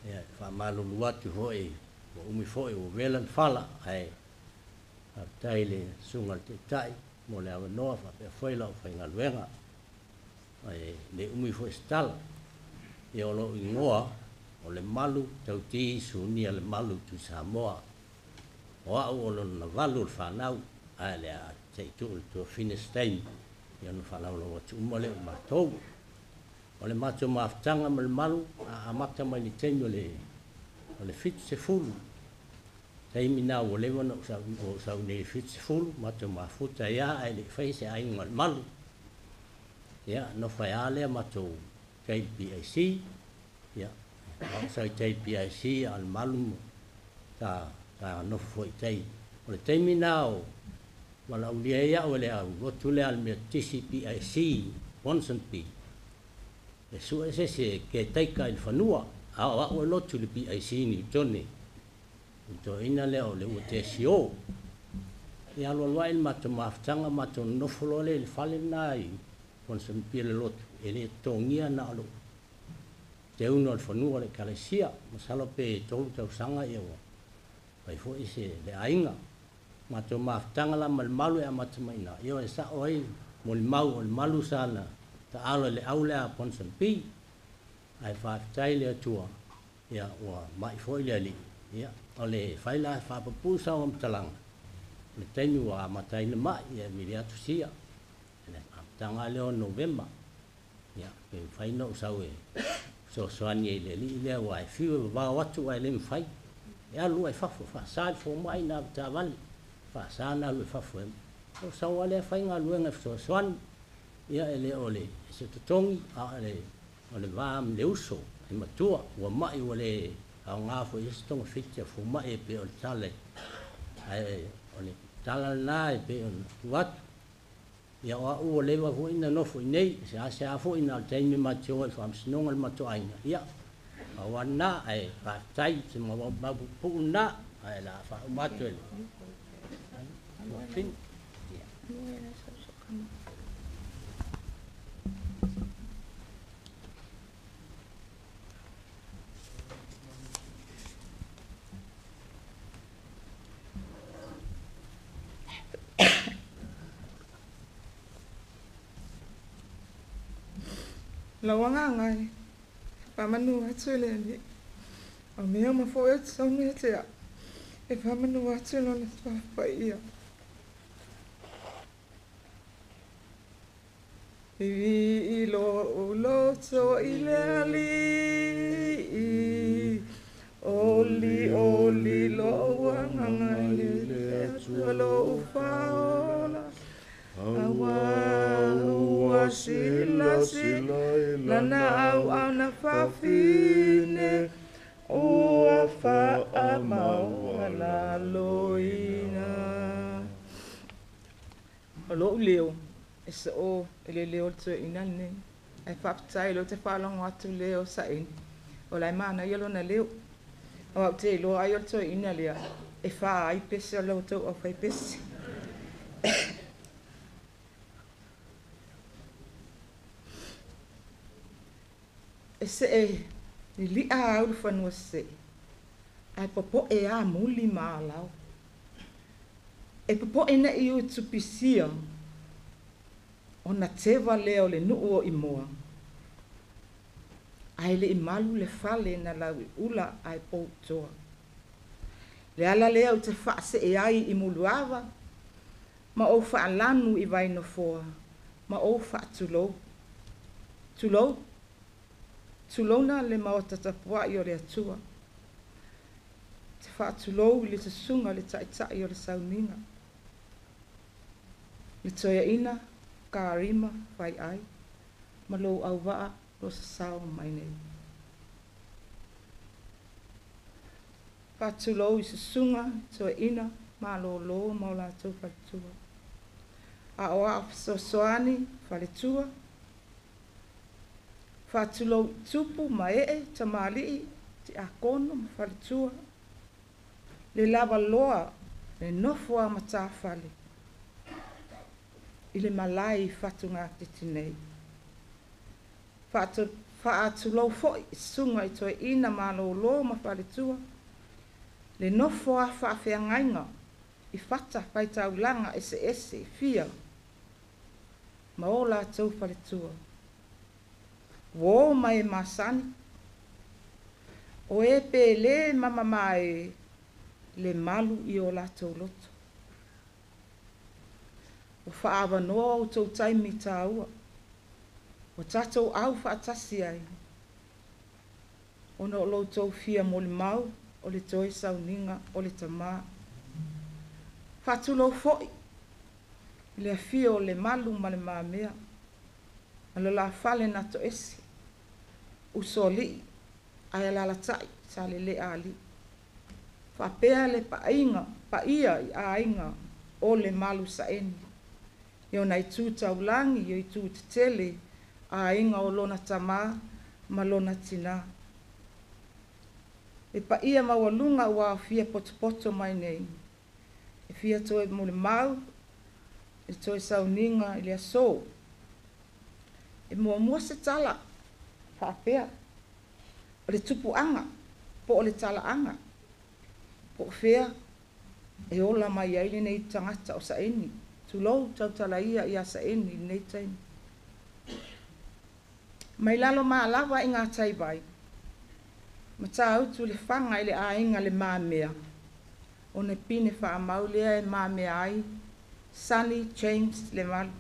Ia, e faamalulu atu foi, ua umi foi ua vela le fala, ae faafetai i le Susuga i le Taitai mo le avanoa faapea foi lau aufaigaluega. Ae le umi foi se tala. Ia, o lou igoa o Lemalu Tauti Sunia Lemalu Tuisamoa. O au o lona valu o le fanau, ae le a se i tuu i le tuafafine se taimi ia ona faalaulau atu uma lea o matou. O le matou mafutaga ma Lemalu a amata mai le taimi o le 70, taimi na ua leva ona ou sau nei i le 70, matou mafuta ai lava ae le i faia se aiga o Lemalu. Ia, nofo ai lava lea matou tai i le PIC, ia, o au sa i tai i le PIC, a o Lemalu sa nofo foi i tai. O le taimi na o valaaulia ai au e le au lotu lea a le Metotisi PIC Ponsonby, e sue se isi e caretaker i le fanua, a o au e lotu i le PIC i Newtone, le toeaina lea o Leua Tesio. Ia alu alu ai le matou mafutaga, matou nonofo loa lea i le fale lena i Ponsonby le lotu, e le totogia na o le teuga o le fanua o le ekalesia. Masalo pe 3 tausaga ia ua fai foi se le aiga. Matou mafutaga la ma Lemalu e amata mai i ina, ia e sao ai molimau o Lemalu sa na taalo i le au lea a Ponsonby. Ae faafetai i le Atua, ia ua mai foi le Alii. Ia, o le fai la e faapupuu sau faamatalaga, o le taimi ua amata ai ona mai, ia e vili atu sia. I le amataga lea o Novema, ia, pe mafai ona ou sau e fesoasoani ai i le alii lea, aua e fiu e vavao atu ae le mafai. E alu lava i fafo, e faasa i le fomai ona avetaavale, faasa ona alu i fafo. Ou sau lava lea fai galuega e fesoasoani. Ia e le o le se totogi, a o le va ma le uso e matua, ua mai ua le aoga foi i ai se togafiti a fomai e pei o le tala, ae o le tala lena e pei ona tuu atu. Ia o au ua leva foi na nofo i nei, e seasea foi na o le taimi ma te o ai i le faamasinoga o le matou aiga, ia, pau lava lena, ae faafetai se mau puupuu lena, ae o le a faauma atu e le tuafafine. Lau agaga e faamanu atu i le Alii, o mea uma foi ou te sauni ia te au, e faamanu atu i Lona Paia. Vivii lou loto i le Alii, oli oli lou agaga i le Atua lou Faaola, aua ua silasila i lana auauna fafine, ua faamaualaloina. O lou leo, e soo e le leo o le toeaina lenei. Ae faafetai o lea ou te faalogo atu leo saini, o la e manaia lona leo. Aua ou te iloa ai o le toeaina lea, e fa ai pese o la outou aufaipese. E see lili'a au le fanua sesee, ae popo'e a muli ma alao. E popo'e ne'i utupisia, ona teva lea o le nuu o Imoa, ae le i malu le fale na laui'ula ae poutoa. Le ala lea ou te faasee ai i Muluava ma ou faalanu i Vainofoa ma ou faatulou. Tulou, tulouna le maota tapuai o le Atua. Te faatulou i le susuga i le Taitai o le Sauniga, le toeaina Karima Faiai ma lou auvaa o sasao mai nei. Faatulou i susuga toeaina malōlō ma o latou faletua. A o aa fesoasoani faletua. Faatulou i tupu ma ee tamalii tiakono ma faletua. Le lavaloa le nofo a matafale i le malae i Fatugatiti nei. Faatulou foi i susuga i toeaina malolo ma faletua, le nofo a faafeagaiga i fatafaitaulaga eseese e fia ma o latou faletua. Uō ma e masani, o e pele ma mamae Lemalu i o latou loto. Ua faaavanoa outou taimi taua ua tatou au faatasi ai ona o lo outou fia molimau o le toe sauniga o le Tama. Faatulou foi i le afio o Lemalu ma Le Mamea ma lo la fale na toese, Usoalii ae alaalatai Saleleaalii, faapea le paia i aiga o Lemalu Saeni i ona itu taulagi, i itu tetele, aiga o lona tama ma lona tinā. Le paia maualuga ua aofia potopoto mai nei, e fia toe molimau i le toe sauniga i le aso. E muamua se tala faapea, o le tupuaga po o le talaaga, po o fea e ola mai ai lenei tagata o Saeni. Tulou tautala ia ia Saeni i lenei taimi. Mai lalo malava i Gataivai, Matautu Lefaga i le aiga Le Mamea, ona pine faamau lea e mamea ai Sonny James Lemalu.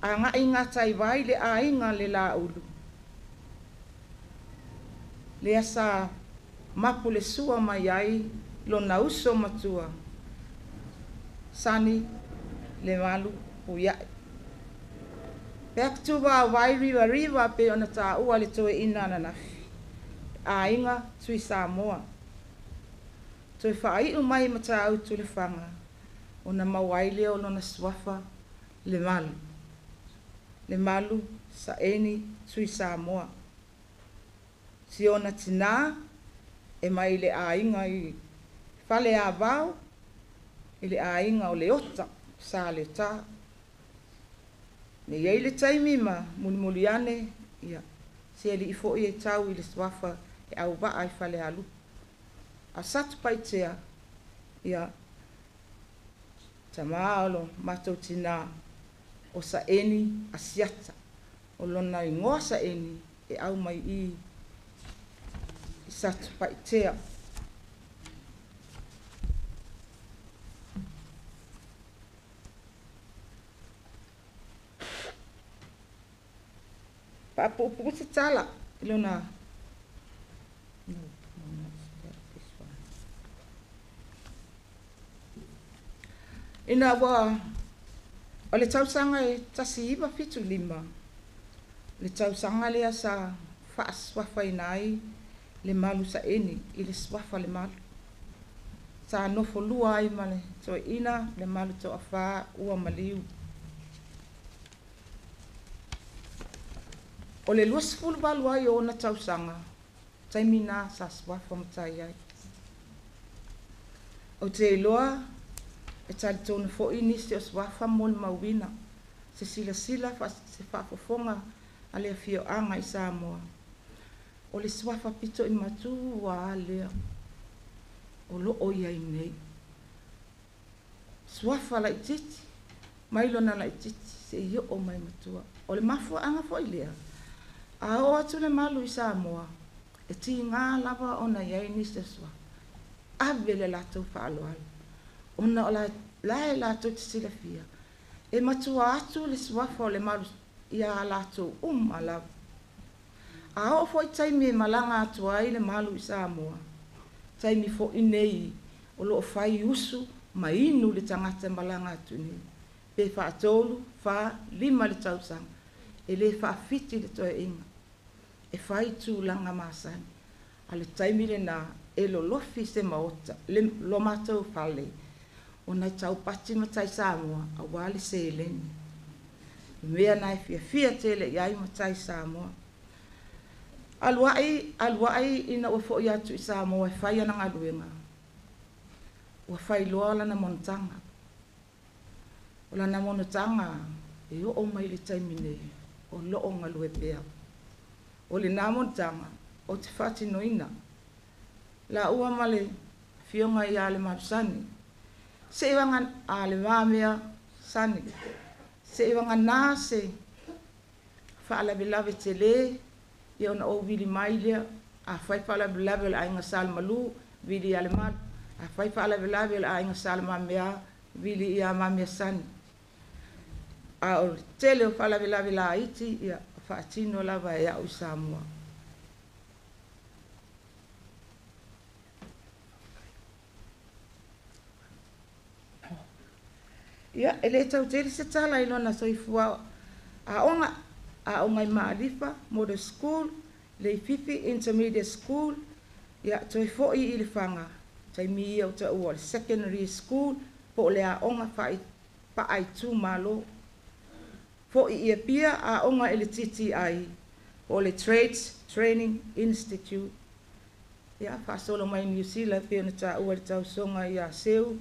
Agai i Gataivai le aiga Le Laulu, lea sa mapulesua mai ai lona uso matua, Sonny Lemalu Puiai. Back to Vaovai Rivariva pei ona taua le toeaina ananafi, aiga Tui Samoa. Toe faaiu mai Matautu Lefaga ona maua ai lea o lona suafa Lemalu. Lemalu Saeni Tui Samoa. Si ona tinā e mai le aiga i Faleavao i le aiga o Leota Saleta. Ne i ai le taimi ma mulimuli ane, ia, se alii foi e tau i le suafa e auvaa i Falealupo. A o Satupaitea, ia, tama o lo matou tinā o Saeni Asiata. O lona igoa Saeni e au mai i i Satupaitea. Faapuupuu se tala i lona ina ua o le tausaga e 1975, le tausaga lea sa faasuafaina ai Lemalu Saeni i le suafa Lemalu. Sa nofolua ai ma le toeaina Lemalu Toafa ua maliu. O le 28 ai o ona tausaga, taimi na sa suafa matai ai. Ou te iloa e talitonu foi nisi o suafa molimauina se silasila se faafofoga a le afioaga i Samoa. O le suafa pito i matua lea o loo i ai nei. Suafa laitiiti, mai lona laitiiti seia oo mai matua. O le mafuaaga foi lea, a oo atu Lemalu i Samoa, e tiga lava ona i ai nisi o suafa. Ave le latou faaaloalo, ona o la e latou te silafia, e matua atu le suafa o Lemalu ia latou uma lava. A oo foi taimi e malaga atu ai Lemalu i Samoa, taimi foi nei o loo fai usu ma inu le tagata e malaga atu nei, pe 3, 4, 5 le tausaga, e le faafiti le toeaina, e fai tulaga masani. A le taimi lena e lolofi se maota, lo matou fale, ona e taupati matai Samoa aua le seleni. Mea na e fiafia tele i ai matai Samoa. Alu ai, alu ai ina ua foi atu i Samoa e fai ana galuega, ua failoa lana monotaga. O lana monotaga e oo mai le taimi nei, o loo galue pea. O lenā monotaga ou te faatinoina lāua ma le Afioga ia Lemalusani Le Mamea Sani, seivagana se faalavelave telē, ia ona ou vili mai lea. Afai faalavelave o le aiga Sa Lemalu, vili ia Lemalu. Afai faalavelave o le aiga Sa Le Mamea, vili ia Mamea Sani. A o le tele o faalavelave laiti, ia faatino lava e au i Samoa. Ia, e le tautele se tala i lona soifua aoga, aoga i Maalifa Model School, Leififi Intermediate School, ia toe foi i Lefaga, taimi ia ua taua o le Secondary School po o le aoga faaitumalo. Foi i Apia aoga i le TTI po o le Trades Training Institute. Ia, faasolo mai Niu Sila pei ona taua i le tausoga ia Seu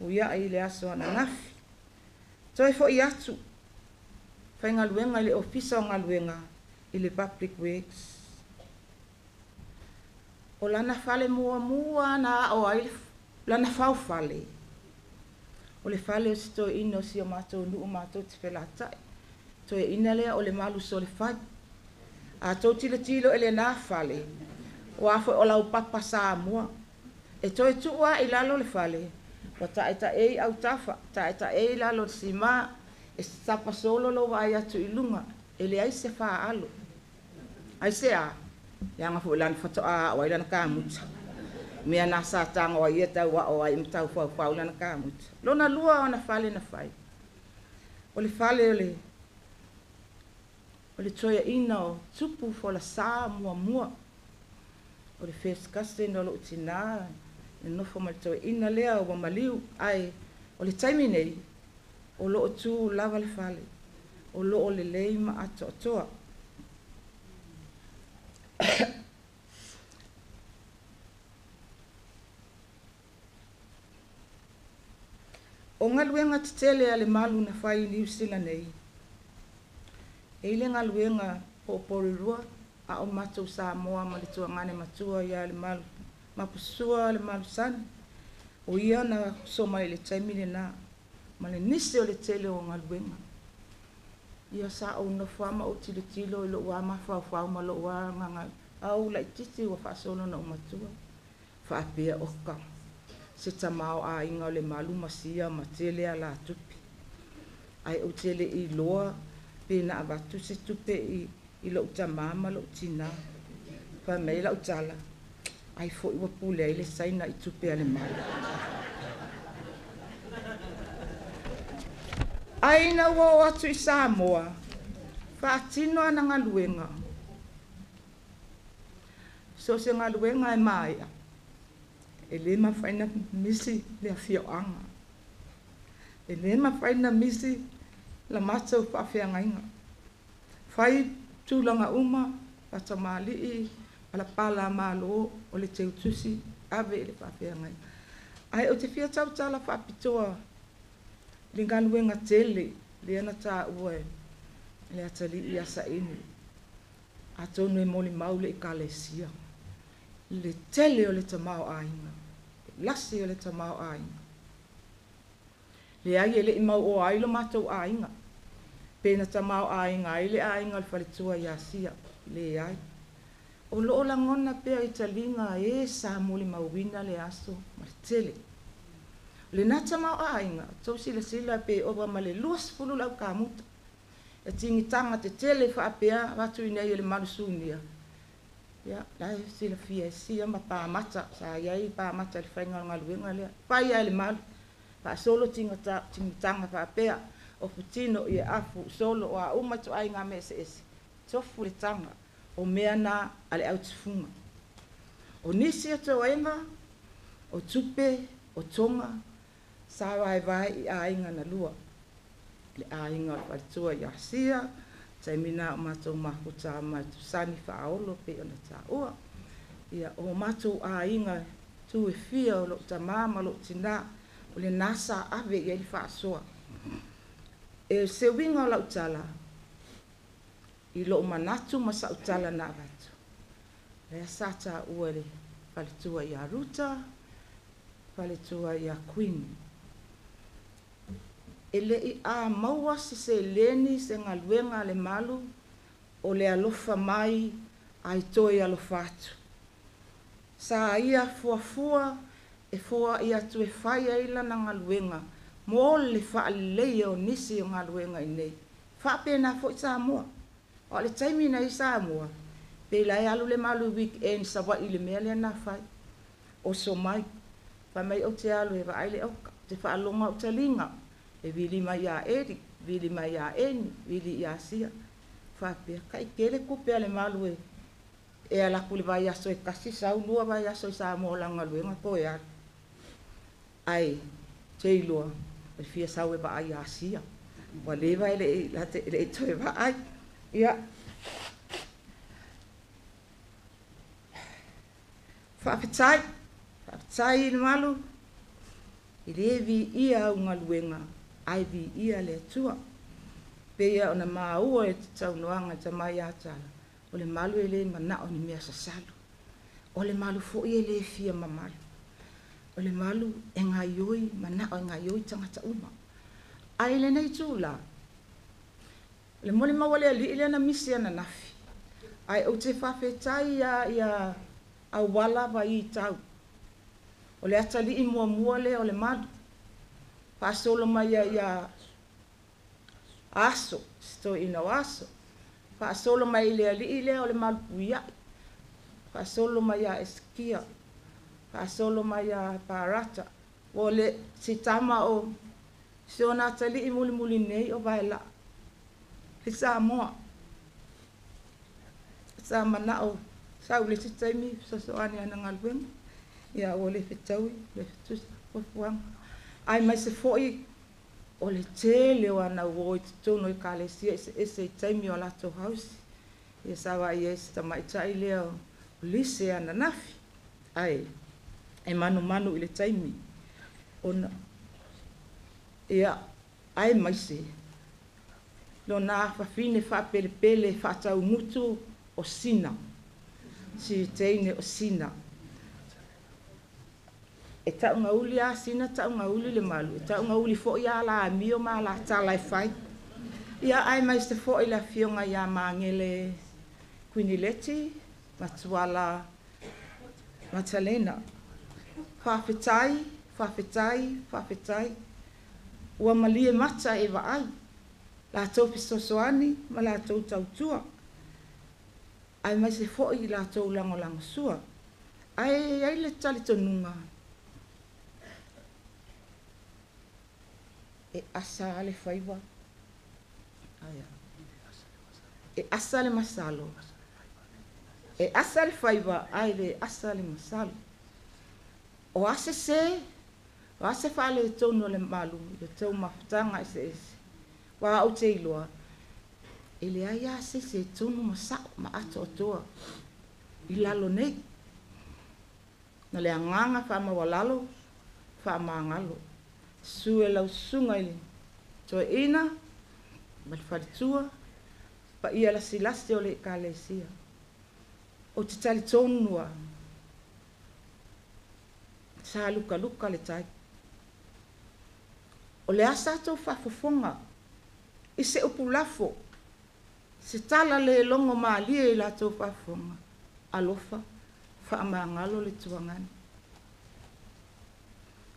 Uiai i le aso ananafi. Toe foi atu faigaluega i le Ofisa o Galuega i le Public Works. O lana fale muamua na ao ai lana faufale, o le fale o si toeaina o si o matou nuu matou te felatai. Toeaina lea o Lemalu Solefai. A tou tilotilo i lenā fale, ua foi o laupapa Samoa. E toe tuu lava i lalo le fale, ua taetae i autafa, taetae i lalo o le sima, e tapa solo lou vaai atu i luga, e leai se faalo. Aisea? Leaga foi o lana faatoa ao ai lana kamuta. Mea na sa tago ai ia tau ao ai ma tau faufau lana kamuta. Lona lua ona fale na fai, o le fale o le toeaina o Tupu Folasa muamua. O le first cousin o lou tinā, e nofo ma le toeaina lea ua maliu. Ae o le taimi nei, o lo o tu lava le fale, o lo o lelei ma atoatoa. O galuega tetele a Lemalu na fai i Niu Sila nei, e i le galuega po o Porirua, a o matou Samoa ma le tuagane matua ia Lemalu Mapusua Lemalu Sani, o ia na uso mai i le taimi lenā ma le nisi o le tele o galuega. Ia sa ou nofo lava ma ou tilotilo i lou lava mafaufau ma lou lava agaga au laitiiti ua faasolo ina ou matua. Faapea, oka, se tamaoaiga o Lemalu ma sia ma tele alatupe. Ae ou te le i iloa pe na avatu se tupe i lou tamā ma lou tinā. Fai mai lau tala, ai foi ua pule ai le Saina i tupe a Lemalu. Ae ina ua oo atu i Samoa, faatino ana galuega. So o se galuega e maea, e le mafai ona misi le afioaga. E le mafai ona misi la matou faafeagaiga. Fai tulaga uma, faatamalii, palapala malo o le teutusi, ave i le faafeagaiga. Ae ou te fia tautala faapitoa i le galuega tele lea na taua e le atalii ia Saini. Atonu e molimau le ekalesia le tele o le tamaoaiga, le lasi o le tamaoaiga. Leai, e le i mauoa ai lo matou aiga, pe na tamaoaiga ai le aiga o le faletua ia Sia. Leai. O lo o lagona pea i taliga e sa molimauina le aso ma le tele. O lenā tamaoaiga, tou silasila pe ova ma le 20 le au kamuta. E tigitaga tetele faapea avatu i inei e Lemalu Sunia, ia, la e silafia e Sia ma Pamata, sa i ai Pamata i le faiga o le galuega lea. Fai lava e Lemalu, faasolo tigitaga faapea, ofu tino, ia afu, solo, o a uma ituaiga mea eseese, tofu le taga, o mea na a le autufuga. O nisi o toega, o tupe, o toga, sa vaevae i aiga na lua. Le aiga o le faletua ia Sia, taimi na o matou mafuta ma Tusani Faaolo pei ona taua. Ia, o matou aiga tu e fia o lou tamā ma lou tinā, o lenā sa ave i ai le faasoa. E se uiga o lau tala, I lou manatu ma sa'u tala na avatu, lea sa taua e le faletua ia Ruta, faletua ia Queen. E le'i a maua se seleni se galuega a le malu o le alofa mai ae toe alofa atu. Sa ia fuafua e foa'i atu e fai ai lana galuega mo le faaleleia o nisi o galuega i inei. Faapena foi Samoa. O le taimi na i Samoa, pe la e alu le malu i weekend Savaii i le mea lea na fai. Oso mai, fai mai ou te alu e vaai le oka, te faalogo au taliga, e vili mai ia Eli, vili mai ia Eni, vili ia Sia. Faapea, kai tele tupe a le malu e ala atu le vaiaso e tasi sau lua vaiaso i Samoa o lana galuega toe alu. Ai, te iloa, e fia sau e vaai ia Sia. Ua leva e le'i toe vaai. Ia, faafetai, faafetai i le malu, e lē viia au galuega, ae viia le Atua. Peia ona maua e te saunoaga tamai ia tala, o le malu e lē manao i ni mea sasalu. O le malu foi e lē fia mamalu. O le malu e gaioi, manao e gaioi tagata uma. Ae i lenei itulā, le molimau a le alii lea na misi ananafi. Ae ou te faafetai ia Auala Vaai Tau. O le atalii muamua lea o le malu. Faasolo mai ai ia Aso, si toeaina o Aso. Faasolo mai i le alii lea o le Malupuia'i. Faasolo mai ia Esikia. Faasolo mai ia Parata. Ua le si tama o si ona atalii mulimuli nei o Vaelaa. I Samoa. Sa manao sau le isi taimi fesoasoani i ana galuega. Ia ua le fetaui, le fetusa fuafuaga. Aemaise foi o le tele o ana uo i totonu o ekalesia eseese i taimi o latou hausi. Ia sa vaai ai si tamaitai lea o Lise ananafi. Ae e manumanu i le taimi ona ia aemaise lona afafine faapelepele faataugutu o Sina, si teine o Sina. E taʻugauli a Sina, taʻugauli le malu, e taʻugauli foi ala amio ma alatala e fai. Ia aemaise foi le afioga ia Magele Kuinileti ma Tuala Matalena. Faafetai, faafetai, faafetai. Ua malie mata e vaai latou fesoasoani ma latou tautua. Aemaise foi i latou lagolagosua. Ae e i ai le talitonuga, e asa lava le faiva, e asa le masalo, e asa le faiva ae le asa le masalo. O a sesē, o a se faaletonu o le malu i le tou mafutaga eseese, aua ou te iloa, e leai lava se isi e tonu ma sa'o ma atoatoa i lalo nei. Na le agaga faamaualalo, faamagalo. Susu e lau susuga i le toeaina ma le faletua, paia lasilasi o le ekalesia. Ou te talitonu lava, sa lukaluka le tai. O le a sa tou faafofoga i se upu lafo, se tala le logo malie i la tou faafofoga, alofa, faamagalo le tuagani.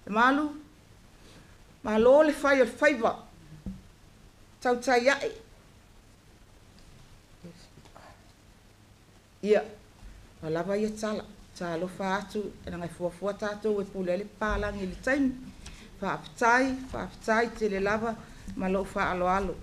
Le malu, malo le fai o le faiva, tautai ae. Ia, ua lava ia tala, talofa atu, leaga e fuafua tatou e pule ai le papalagi i le taimi. Faafetai, faafetai tele lava ma lou faaaloalo.